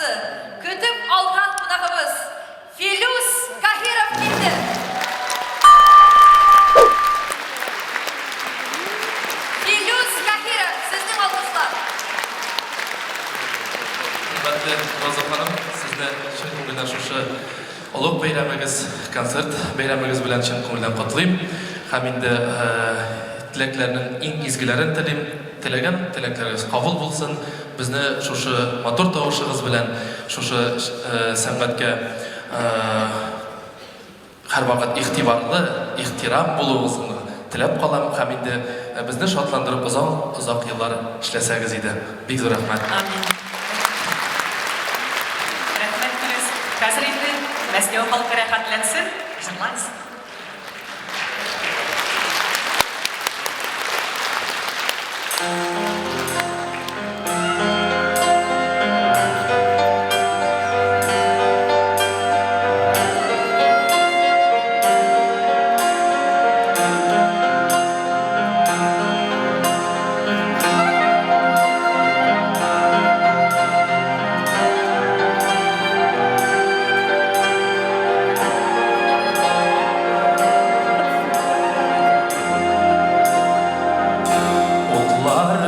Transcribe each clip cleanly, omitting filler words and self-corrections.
артисты, көтеп алган кунагыбыз Филүс Каһиров килде! Филүс Каһиров, сезнең алкышлар! Хөрмәтле Роза ханым, сезне чын күңелдән шушы олуг бәйрәмегез, концерт бәйрәмегез белән чын күңелдән котлыйм. Һәм инде теләкләрнең иң изгеләрен телим. Теләгән теләкләрегез кабул булсын. Безне шушы матур тавышыгыз белән шушы сәнгатькә һәрвакыт игътибарлы, ихтирам булуыгызны теләп калам һәм инде безне шатландырып озак озак еллар эшләсәгез иде. Бик зур рәхмәт. Амин. Рәхмәт, Филүс. Хәзер инде Мәскәү халкы рәхәтләнсен, җырлагыз. Утлар.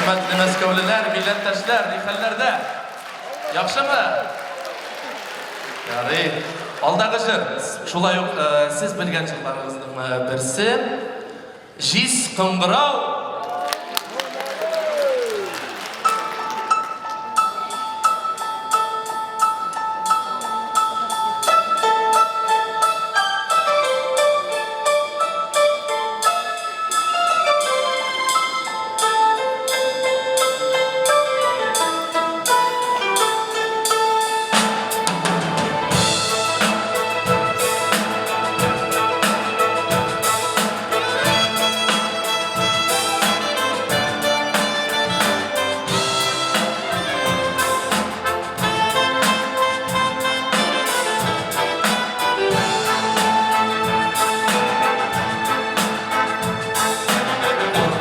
Хөрмәтле мәскәүлеләр, милләттәшләр, ни хәлләрдә? Яхшымы? Ярый. Алдагы җыр, шулай ук сез белгән җырларыгызның берсе. Җиз кыңгырау.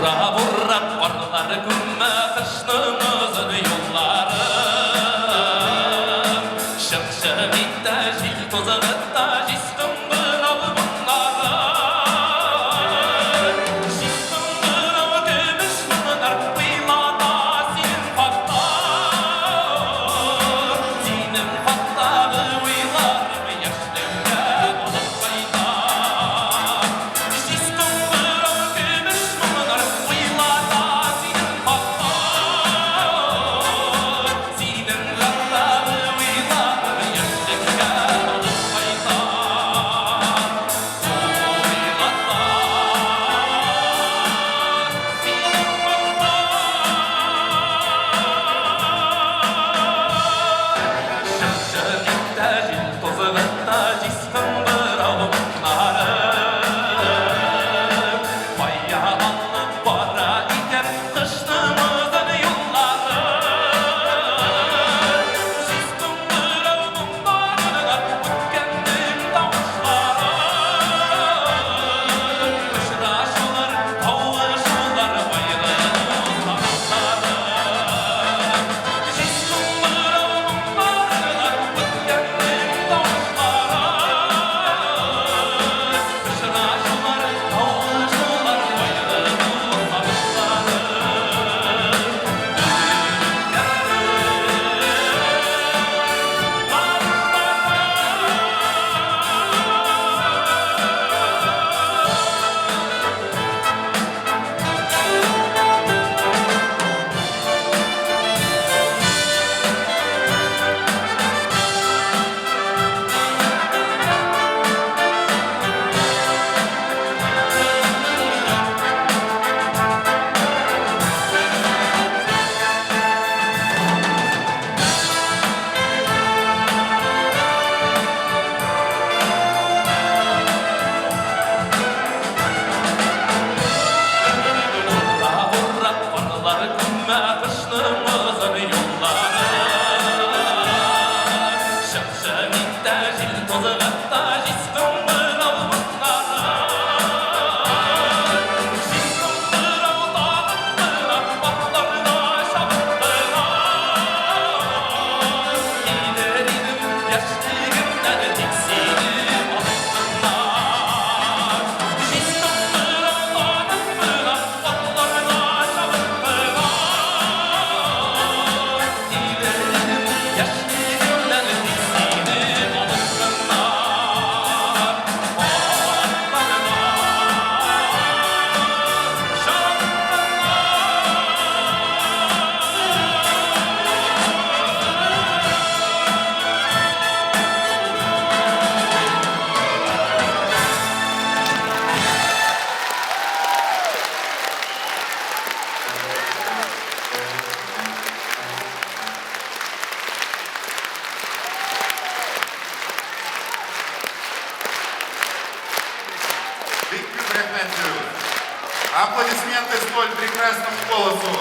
Ура, ура, карлар күмә кышның озын юллары. Чык-чык итә җил тузгыта җиз кыңгырау моңнары. Җиз кыңгырау көмеш моңнар уйлата синең хакта. Синең хактагы уйларым яшьлеккә алып кайта. Җиз кыңгырау көмеш моңнар уйлата синең хакта. Синең хактагы уйларым яшьлеккә алып кайта. Уйлата синең хакта. Чык-чык итә җил тузгыта җиз кыңгырау моңнары. Кая алып бара икән кышның озын юллары? Җиз кыңгырау моңнарына үткәннең тавышлары. Очрашулар, кавышулар, аерылу сагышлары. Җиз кыңгырау моңнарына үткәннең тавышлары. Очрашулар, кавышулар, аерылу сагышлары. Ура, ура, карлар күмә кышның озын юллары. Чык-чык итә җил тузгыта җиз кыңгырау моңнары. Җиз кыңгырау тагып атларда чабып. Килер идем яшьлегемнән тик сине алып кына. Җиз кыңгырау тагып атларда чабып. Килер идем яшьлегемнән тик сине алып кына. Атларда чабып кына. Бик күп рәхмәт, Филүс. Аплодисменты столь прекрасному голосу.